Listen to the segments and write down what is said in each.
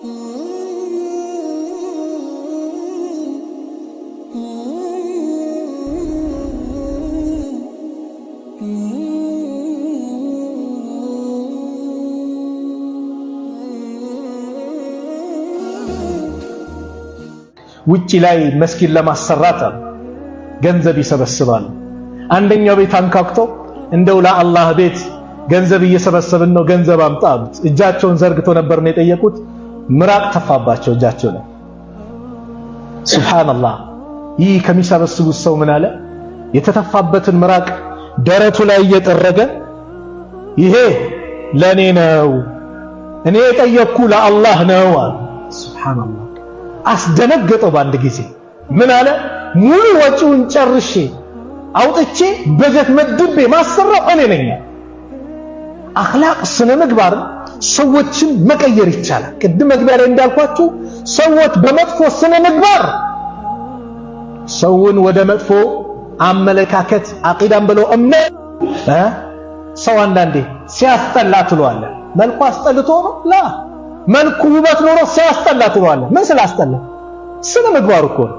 ውጪ ላይ መስጊድ ለማሰራት ገንዘብ ይሰበስባሉ። አንደኛው ቤት አንኳኩቶ እንደው ለአላህ ቤት ገንዘብ እየሰበሰብን ነው፣ ገንዘብ አምጣ አሉት። እጃቸውን ዘርግቶ ነበር ነው የጠየቁት። ምራቅ ተፋባቸው እጃቸው ላይ። ሱብሃንአላህ። ይህ ከሚሰበስቡት ሰው ምን አለ? የተተፋበትን ምራቅ ደረቱ ላይ እየጠረገ ይሄ ለኔ ነው፣ እኔ የጠየቅኩ ለአላህ ነው አለ። ሱብሃንአላህ። አስደነገጠው በአንድ ጊዜ። ምን አለ? ሙሉ ወጪውን ጨርሼ አውጥቼ በጀት መድቤ ማሰራው እኔ ነኝ። አኽላቅ ስነ ምግባር ሰዎችን መቀየር ይቻላል። ቅድም መግቢያ ላይ እንዳልኳችሁ ሰዎች በመጥፎ ስነ ምግባር ሰውን ወደ መጥፎ አመለካከት አቂዳም ብለው እምነት ሰው አንዳንዴ ሲያስጠላ ትለዋለህ። መልኩ አስጠልቶ ነው ላ መልኩ ውበት ኖሮ ሲያስጠላ ትለዋለህ። ምን ስላስጠላ? ስነ ምግባሩ እኮ ነው።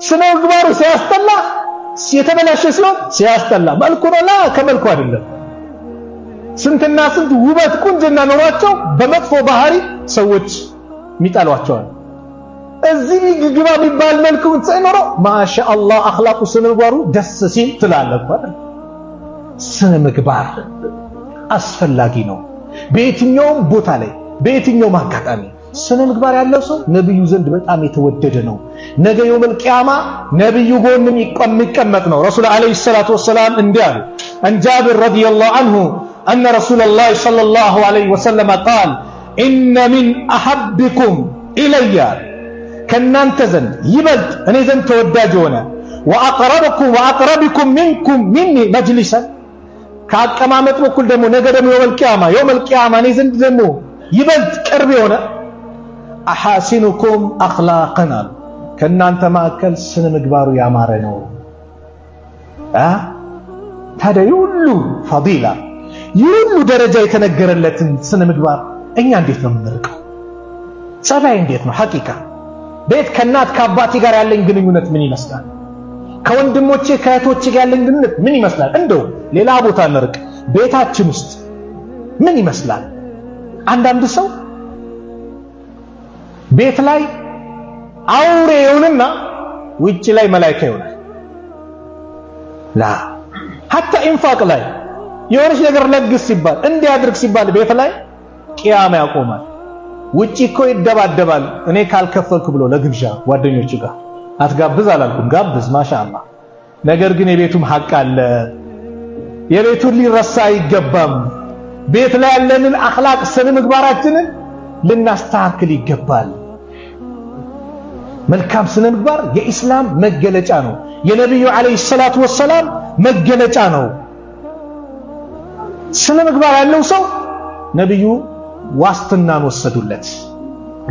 ስነ ምግባሩ ሲያስጠላ የተበላሸ ሲሆን ሲያስጠላ መልኩ ነው ላ ከመልኩ አይደለም። ስንትና ስንት ውበት ቁንጅና ኖሯቸው በመጥፎ ባህሪ ሰዎች የሚጠሏቸዋል። እዚህ ግባ የሚባል መልኩ ኖሮ ማሻአላህ አኽላቁ ስነ ምግባሩ ደስ ሲል ትላለህ እኮ አይደል? ስነ ምግባር አስፈላጊ ነው። በየትኛውም ቦታ ላይ በየትኛውም አጋጣሚ ስነ ምግባር ያለው ሰው ነብዩ ዘንድ በጣም የተወደደ ነው። ነገ የውመል ቂያማ ነብዩ ጎንም የሚቀመጥ ነው። ረሱል عليه الصلاة والسلام እንዲህ አሉ። عن جابر رضي الله عنه أن رسول الله صلى الله عليه وسلم قال إن من أحبكم إلي ከእናንተ ዘንድ ይበልጥ እኔ ዘንድ ተወዳጅ የሆነ وأقربكم وأقربكم منكم مني مجلسا ከአቀማመጥ በኩል ደግሞ ነገ ደግሞ يوم القيامة يوم القيامة እኔ ዘንድ ደግሞ ይበልጥ ቅርብ የሆነ أحاسنكم أخلاقا አሉ ከእናንተ መካከል ስነ ምግባሩ ያማረ ነው። ታዲያ ይህ ሁሉ ፈዲላ ይህ ሁሉ ደረጃ የተነገረለትን ስነ ምግባር እኛ እንዴት ነው የምንርቀው? ጸባይ እንዴት ነው? ሐቂቃ ቤት ከእናት ከአባቴ ጋር ያለኝ ግንኙነት ምን ይመስላል? ከወንድሞቼ ከእህቶቼ ጋር ያለኝ ግንኙነት ምን ይመስላል? እንደው ሌላ ቦታ እንርቅ፣ ቤታችን ውስጥ ምን ይመስላል? አንዳንድ ሰው ቤት ላይ አውሬ ይሆንና ውጭ ላይ መላእክት ይሆናል። ላ ሐታ ኢንፋቅ ላይ የሆነች ነገር ለግስ ሲባል እንዲያድርግ ሲባል ቤት ላይ ቅያማ ያቆማል። ውጪ እኮ ይደባደባል። እኔ ካልከፈልኩ ብሎ ለግብዣ ጓደኞቹ ጋር አትጋብዝ አላልኩም፣ ጋብዝ ማሻአላህ። ነገር ግን የቤቱም ሐቅ አለ። የቤቱን ሊረሳ አይገባም። ቤት ላይ ያለንን አኽላቅ ስነ ምግባራችንን ልናስተካክል ይገባል። መልካም ስነ ምግባር የኢስላም መገለጫ ነው። የነቢዩ ዓለይሂ ሰላቱ ወሰላም መገለጫ ነው። ስነ ምግባር ያለው ሰው ነቢዩ ዋስትናን ወሰዱለት።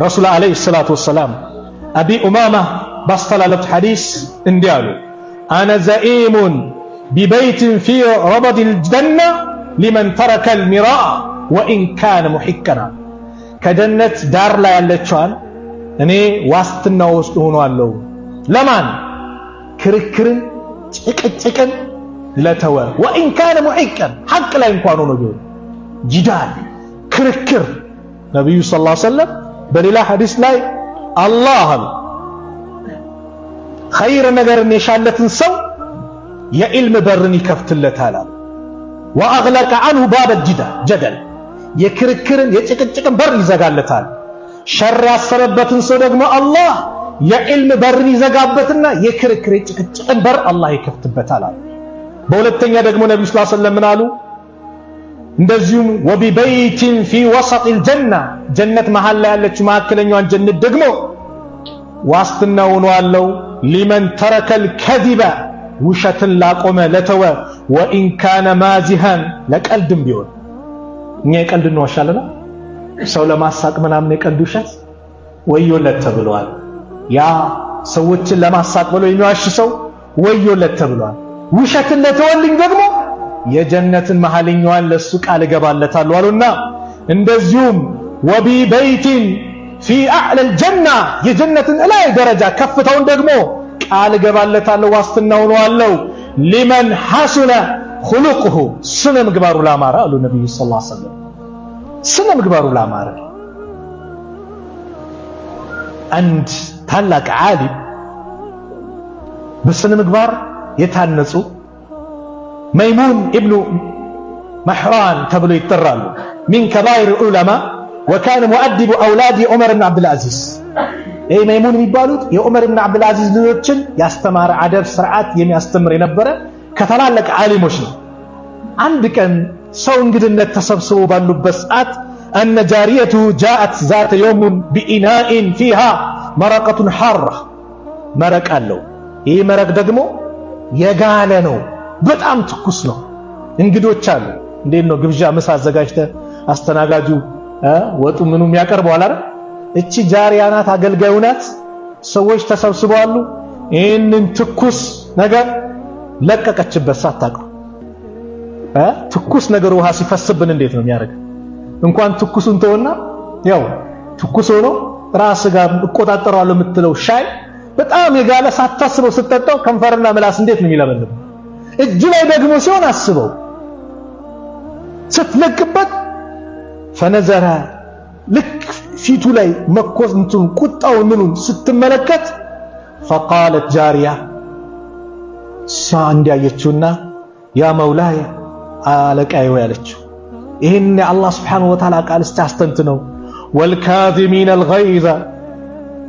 ረሱል ዓለይሂ ሰላቱ ወሰላም አቢ ኡማማ ባስተላለፉት ሐዲስ እንዲህ አሉ፣ أنا زعيم ببيت في ربض الجنة لمن ترك المراء وإن كان محقا። ከጀነት ዳር ላይ ያለችዋን እኔ ዋስትና ውስጥ ሆኗለሁ። ለማን? ክርክርን ጭቅጭቅን ለተወ وإن كان محقا ሐቅ ላይ እንኳን ሆኖ ቢሆን جدال ክርክር። ነቢዩ صلى الله عليه وسلم በሌላ ሐዲስ ላይ አላህ ኸይር ነገርን የሻለትን ሰው የዒልም በርን ይከፍትለታል አሉ። وأغلق عنه باب الجدل የክርክርን የጭቅጭቅን በር ይዘጋለታል። ሸር ያሰበበትን ሰው ደግሞ አላህ የዒልም በርን ይዘጋበትና የክርክር የጭቅጭቅን በር አላህ ይከፍትበታል አሉ። በሁለተኛ ደግሞ ነቢዩ صلى الله عليه وسلم ምን አሉ? እንደዚሁም وببيت في وسط الجنة ጀነት መሃል ላይ ያለችው መካከለኛዋን ጀነት ደግሞ ዋስትና ሆኗለው لمن ترك الكذب ውሸትን ላቆመ ለተወ وإن كان مازحا ለቀልድም ቢሆን እኛ የቀልድ እንዋሻለና ሰው ለማሳቅ ምናምን የቀልድ ውሸት ወዮለት ተብሏል። ያ ሰዎችን ለማሳቅ ብሎ የሚዋሽ ሰው ወዮለት ተብሏል። ውሸትን ለተወልኝ ደግሞ የጀነትን መሐልኛዋን ለሱ ቃል እገባለታለሁ አሉና እንደዚሁም وببيت في أعلى الجنة የጀነትን እላይ ደረጃ ከፍታውን ደግሞ ቃል እገባለታለሁ፣ ዋስትና ሆነዋለሁ። لمن حسن خلقه ስነ ምግባሩ ላማረ አሉ ነቢዩ صلى الله عليه وسلم። ስነ ምግባሩ ላማረ። አንድ ታላቅ ዓሊም በስነ ምግባር የታነጹ መይሙን ኢብኑ መሕራን ተብሎ ይጠራሉ። من كبار العلماء وكان مؤدب أولاد عمر بن عبد العزيز። ይህ መይሙን የሚባሉት የዑመር ብን ዓብድልዓዚዝ ልጆችን ያስተማረ አደብ ስርዓት የሚያስተምር የነበረ ከታላላቅ ዓሊሞች ነው። አንድ ቀን ሰው እንግድነት ተሰብስቦ ባሉበት ሰዓት أن جاريته جاءت ذات يوم بإناء فيها مرقة حارة መረቅ አለው። ይህ መረቅ ደግሞ የጋለ ነው፣ በጣም ትኩስ ነው። እንግዶች አሉ። እንዴት ነው ግብዣ ምሳ አዘጋጅተ አስተናጋጁ ወጡ ምኑም ያቀርበዋል አይደል? እቺ ጃሪያ ናት፣ አገልጋዩ ናት። ሰዎች ተሰብስበዋሉ። ይህንን ትኩስ ነገር ለቀቀችበት ሳታውቀው። ትኩስ ነገር ውሃ ሲፈስብን እንዴት ነው የሚያደርገው? እንኳን ትኩሱን ተወና ያው ትኩስ ሆኖ ራስ ጋር እቆጣጠረዋለሁ የምትለው ሻይ በጣም የጋለ ሳታስበው ስትጠጣው ከንፈርና ምላስ እንዴት ነው የሚለበልበው? እጅ ላይ ደግሞ ሲሆን አስበው ስትለቅበት فنظر ልክ ፊቱ ላይ መኮስ እንትኑ ቁጣውን ምኑን ስትመለከት فقالت جارية እሷ እንዲያየችውና يا مولاي አለቃዬ ወይ አለችው። ይህን የአላህ سبحانه وتعالى ቃል እስቲ አስተንትነው። والكاظمين الغيظ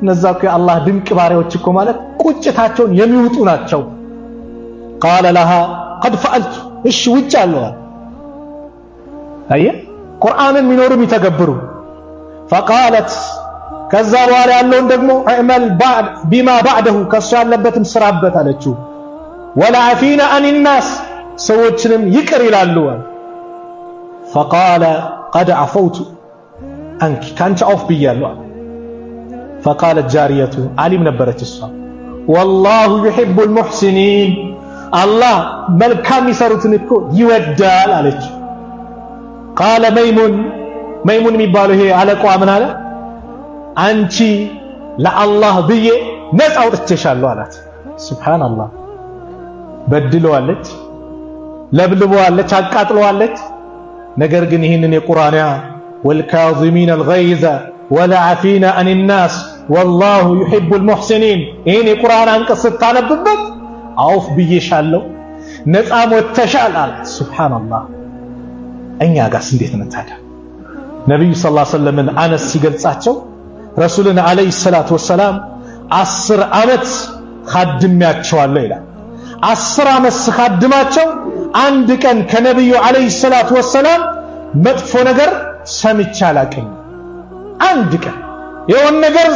እነዛ እኮ የአላህ ድንቅ ባሪያዎች እኮ ማለት ቁጭታቸውን የሚውጡ ናቸው። قال لها قد فعلت እሺ ውጭ አለዋል። አየህ ቁርአንን የሚኖሩ የሚተገብሩ። فقالت ከዛ በኋላ ያለውን ደግሞ اعمل بما بعده ከሱ ያለበትም ስራበት አለችው። والعافين عن الناس ሰዎችንም ይቅር ይላሉ። فقال قد عفوت عنك ካንቺ አውፍ ብያለሁ። فقالت جارية ዓሊም ነበረች እሷ والله يحب المحسنين አላህ መልካም የሚሰሩትን እኮ ይወዳል አለች። قال መይሙን መይሙን የሚባለው ይሄ አለቃዋ ምን አለ? አንቺ ለአላህ ብዬ ነፃ አውጥቼሻለሁ አላት። سبحان الله። በድለዋለች፣ ለብልበዋለች፣ አቃጥለዋለች። ነገር ግን ይህንን የቁርአንያ والكاظمين الغيظ والعافين عن الناس والله يحب المحسنين ይህን የቁርአን አንቀጽ ስታነብበት አውፍ ብዬሻለሁ፣ ነፃ ወጥተሻል አላት። سبحان الله። እኛ ጋስ እንዴት ነው ታዲያ? ነቢዩ صلى الله عليه وسلم ን አነስ ሲገልጻቸው ረሱልን عليه الصلاة والسلام 10 ዓመት ካድሜያቸዋለሁ ይላል። 10 ዓመት ስካድማቸው አንድ ቀን ከነቢዩ عليه الصلاة والسلام መጥፎ ነገር ሰምቼ አላቅም። አንድ ቀን የሆነ ነገር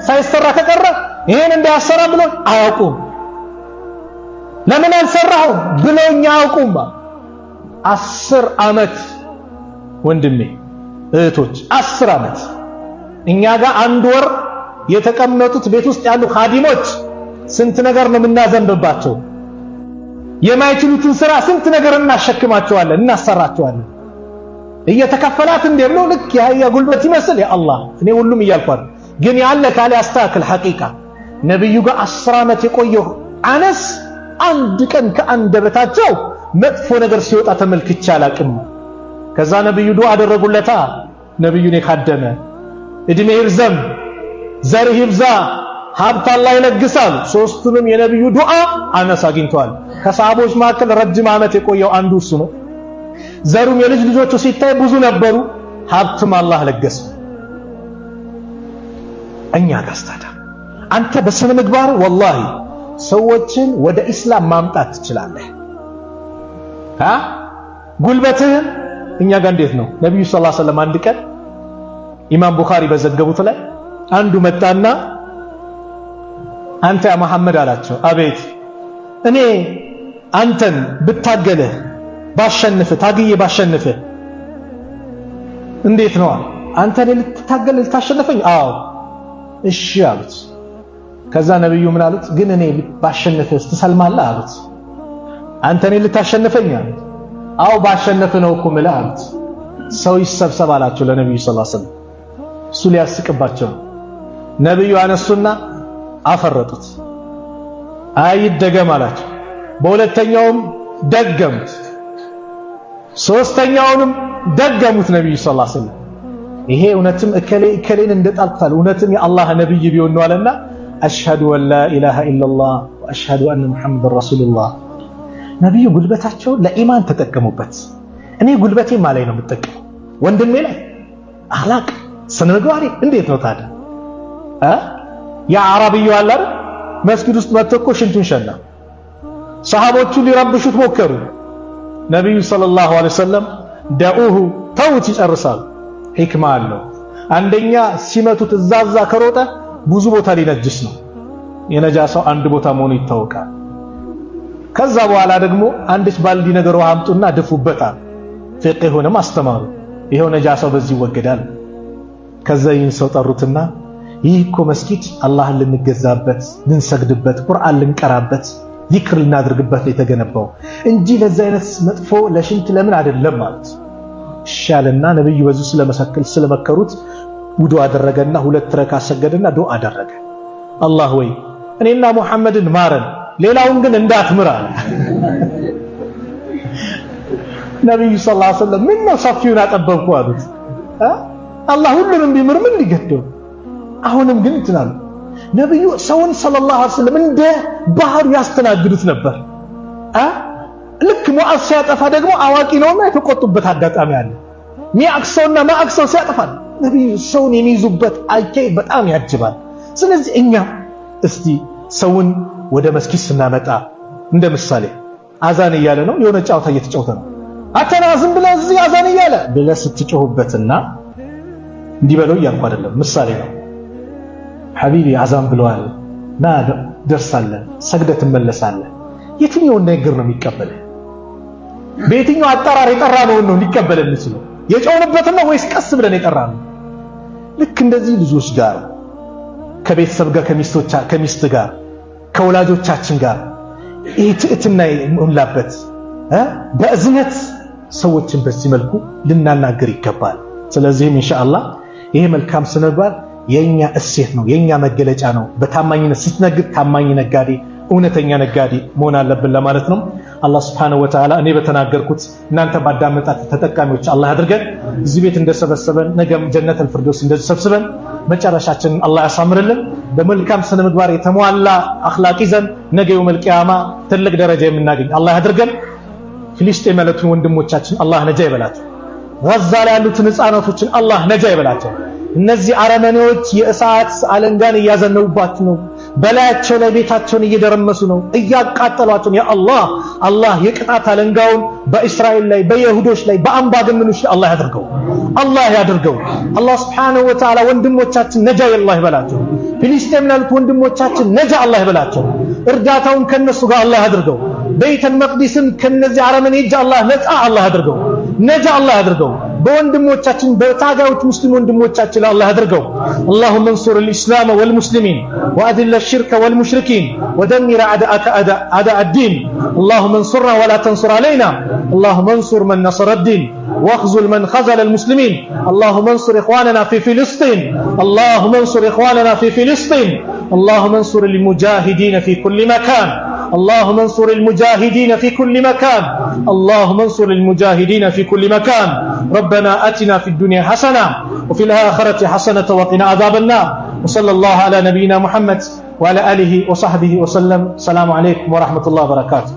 ሳይሰራ ከቀረ ይሄን እንዳያሰራ ብሎ አያውቁም። ለምን አልሰራሁም ብለውኝ አያውቁም። 10 ዓመት ወንድሜ እህቶች፣ 10 ዓመት። እኛ ጋር አንድ ወር የተቀመጡት ቤት ውስጥ ያሉ ኻዲሞች ስንት ነገር ነው የምናዘንብባቸው። የማይችሉትን ስራ ስንት ነገር እናሸክማቸዋለን፣ እናሰራቸዋለን። እየተከፈላት እንደ ብሎ ልክ የአህያ ጉልበት ይመስል። يا الله እኔ ሁሉም እያልኳል፣ ግን ያለ ካለ ያስተካክል። حقيقة ነብዩ ጋር 10 ዓመት የቆየው አነስ አንድ ቀን ከአንደበታቸው መጥፎ ነገር ሲወጣ ተመልክቼ አላቅም። ከዛ ነብዩ ዱዓ አደረጉለታ። ነብዩን የካደመ እድሜ ይርዘም፣ ዘርህ ይብዛ፣ ሀብት አላህ ይለግሳል። ሶስቱንም የነብዩ ዱዓ አነስ አግኝቷል። ከሰሃቦች መካከል ረጅም ዓመት የቆየው አንዱ እሱ ነው። ዘሩም የልጅ ልጆቹ ሲታይ ብዙ ነበሩ። ሀብትም አላህ ለገሰ። እኛ ጋር ታዲያ አንተ በስነ ምግባር والله ሰዎችን ወደ ኢስላም ማምጣት ትችላለህ። አ ጉልበትህን እኛ ጋር እንዴት ነው? ነብዩ صلى الله عليه وسلم አንድ ቀን ኢማም ቡኻሪ በዘገቡት ላይ አንዱ መጣና አንተ يا መሐመድ አላቸው። አቤት። እኔ አንተን ብታገልህ ባሸንፍህ ታግዬ ባሸንፍህ እንዴት ነው አለ። አንተ እኔ ልትታገል ልታሸንፈኝ? አዎ። እሺ አሉት። ከዛ ነብዩ ምን አሉት? ግን እኔ ባሸንፍህ ትሰልማለህ አሉት። አንተ እኔ ልታሸንፈኝ አሉት። አዎ ባሸንፍህ ነው እኮ የምልህ አሉት። ሰው ይሰብሰብ አላቸው ለነብዩ صلى الله عليه وسلم። እሱ ሊያስቅባቸው ነው። ነብዩ አነሱና አፈረጡት። አይደገም አላቸው። በሁለተኛውም ደገሙት፣ ሶስተኛውንም ደገሙት። ነብዩ صلى الله عليه وسلم ይሄ እውነትም እከሌ እከሌን እንደጣልኩታል እውነትም የአላህ ነብይ ቢሆን ነው አለና أشهد أن لا إله إلا الله وأشهد أن محمدا رسول الله። ነብዩ ጉልበታቸውን ለኢማን ተጠቀሙበት። እኔ ጉልበቴ ላይ ነው የምጠቀመው፣ ወንድሜ ላይ አኽላቅ ስነ ምግባሬ እንዴት ነው ታዲያ? ያ አረብዩ አለ አይደል መስጊድ ውስጥ መጥቶ እኮ ሽንቱን ሸና። ሰሃቦቹ ሊረብሹት ሞከሩ። ነብዩ صلى الله عليه وسلم دعوه ተውት፣ ይጨርሳል። ሂክማ አለው። አንደኛ ሲመቱት እዛዛ ከሮጠ ብዙ ቦታ ሊነጅስ ነው። የነጃሳው አንድ ቦታ መሆኑ ይታወቃል። ከዛ በኋላ ደግሞ አንድች ባልዲ ነገር ውሃ አምጡና ድፉበታል። ፊቅሁንም አስተማሩ። ይሄው ነጃሳው በዚህ ይወገዳል። ከዛ ይህን ሰው ጠሩትና ይህ እኮ መስጊድ አላህን ልንገዛበት፣ ልንሰግድበት፣ ቁርአን ልንቀራበት፣ ዚክር ልናደርግበት የተገነባው እንጂ ለዛ አይነት መጥፎ ለሽንት ለምን አይደለም ማለት ይሻልና ነብዩ በዚህ ስለመሰከል ስለመከሩት ውዱ አደረገና ሁለት ረካ ሰገደና ዱዓ አደረገ። አላህ ወይ እኔና ሙሐመድን ማረን፣ ሌላውን ግን እንዳትምር አለ። ነብዩ صلى الله عليه وسلم ምን ነው ሰፊውን አጠበብኩ አሉት። አላህ ሁሉንም ቢምር ምን ሊገደው? አሁንም ግን እንትን አሉ። ነብዩ ሰውን صلى الله عليه وسلم እንደ ባህሩ ያስተናግዱት ነበር። ልክ ሙዓዝ ሲያጠፋ ደግሞ አዋቂ ነውና የተቆጡበት አጋጣሚ አለ። ሚያክሰውና ማዕክሰው ሲያጠፋ ነብዩ ሰውን የሚይዙበት አካሄድ በጣም ያጅባል። ስለዚህ እኛ እስቲ ሰውን ወደ መስጊድ ስናመጣ እንደ ምሳሌ አዛን እያለ ነው፣ የሆነ ጫውታ እየተጫወተ ነው። አተና ዝም ብለህ እዚህ አዛን እያለ ብለህ ስትጮህበትና እንዲህ በለው እያልኩ አይደለም፣ ምሳሌ ነው። حبيبي አዛን ብለዋል፣ ና ደርሳለህ፣ ሰግደህ ትመለሳለህ። የትኛውን ነገር ነው የሚቀበልህ? በየትኛው አጠራር የጠራነውን ነው ሊቀበል የሚችለው? የጮህንበትን ነው ወይስ ቀስ ብለን የጠራነው? ልክ እንደዚህ ልጆች ጋር፣ ከቤተሰብ ጋር፣ ከሚስት ጋር፣ ከወላጆቻችን ጋር ይህ ትዕትና የሞላበት በእዝነት ሰዎችን በዚህ መልኩ ልናናገር ይገባል። ስለዚህም ኢንሻአላህ ይሄ መልካም ስነ ምግባር የኛ እሴት ነው፣ የኛ መገለጫ ነው። በታማኝነት ስትነግድ ታማኝ ነጋዴ፣ እውነተኛ ነጋዴ መሆን አለብን ለማለት ነው። አላህ سبحانه وتعالى እኔ በተናገርኩት እናንተ ባዳመጣችሁ ተጠቃሚዎች አላህ አድርገን። እዚህ ቤት እንደሰበሰበን ነገም ጀነተል ፊርደውስ እንደዚህ ሰብስበን መጨረሻችንን አላህ ያሳምርልን። በመልካም ስነ ምግባር የተሟላ አኽላቅ ይዘን ነገ يوم القيامة ትልቅ ደረጃ የምናገኝ አላህ ያድርገን። ፊሊስጤም ያሉትን ወንድሞቻችን አላህ ነጃ ይበላቸው። ጋዛ ላይ ያሉትን ህፃናቶችን አላህ ነጃ ይበላቸው። እነዚህ አረመኔዎች የእሳት አለንጋን እያዘነቡባቸው ነው። በላያቸው ላይ ቤታቸውን እየደረመሱ ነው፣ እያቃጠሏቸው። ያ አላህ አላህ የቅጣት አለንጋውን በእስራኤል ላይ፣ በየሁዶች ላይ፣ በአምባገነኖች ላይ አላህ ያድርገው፣ አላህ ያድርገው። አላህ سبحانه وتعالى ወንድሞቻችን ነጃ አላህ ይበላቸው። ፊሊስጤም ላሉት ወንድሞቻችን ነጃ አላህ ይበላቸው። እርዳታውን ከነሱ ጋር አላህ ያድርገው። ቤተል መቅዲስን ከነዚህ አረመኔ እጅ አላህ ነፃ አላህ ያድርገው፣ ነጃ አላህ ያድርገው። በወንድሞቻችን በታጋዮች ሙስሊም ወንድሞቻችን አላህ ያድርገው። اللهم انصر الإسلام والمسلمين وأذل الشرك والمشركين ودمر أعداءك أعداء الدين اللهم انصرنا ولا تنصر علينا اللهم انصر من نصر الدين واخذل من خذل المسلمين اللهم انصر إخواننا في فلسطين اللهم انصر إخواننا في فلسطين اللهم انصر المجاهدين في كل مكان اللهم انصر المجاهدين في كل مكان اللهم انصر المجاهدين في كل مكان ربنا أتنا في الدنيا حسنة وفي الآخرة حسنة وقنا عذاب النار وصلى الله على نبينا محمد وعلى آله وصحبه وسلم. السلام عليكم ورحمة الله وبركاته.